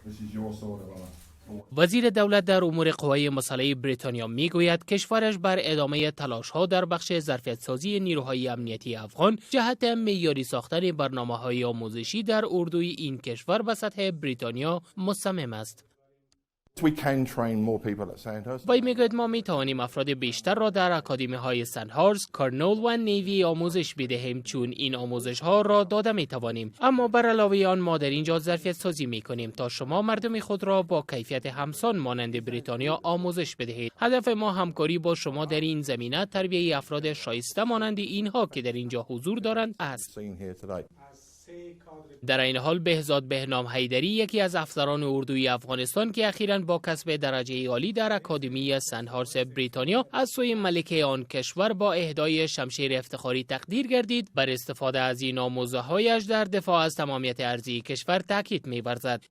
This is your sword of honor. وزیر دولت در امور قوای مسلح بریتانیا میگوید کشورش بر ادامه تلاش ها در بخش ظرفیت سازی نیروهای امنیتی افغان جهت معیاری ساختن برنامه های آموزشی در اردوی این کشور به سطح بریتانیا مصمم است. We can train more people at Sandhurst. وی میگوید ما می توانیم افراد بیشتر را در اکادمی های سندهرست، کرنول و نیوی آموزش بدهیم، چون این آموزش ها را داده می توانیم. اما بر علاوه آن، ما در اینجا ظرفیت سازی می کنیم تا شما مردم خود را با کیفیت همسان مانند بریتانیا آموزش بدهید. هدف ما همکاری با شما در این زمینه، تربیه افراد شایسته مانند اینها که در اینجا حضور دارند است. Seen here today. در عین حال، بهزاد بهنام حیدری، یکی از افسران اردوی افغانستان که اخیرا با کسب درجه عالی در اکادمی سندهرست بریتانیا از سوی ملکه آن کشور با اهدای شمشیر افتخاری تقدیر گردید، بر استفاده از این آموزه هایش در دفاع از تمامیت ارضی کشور تاکید می‌ورزد.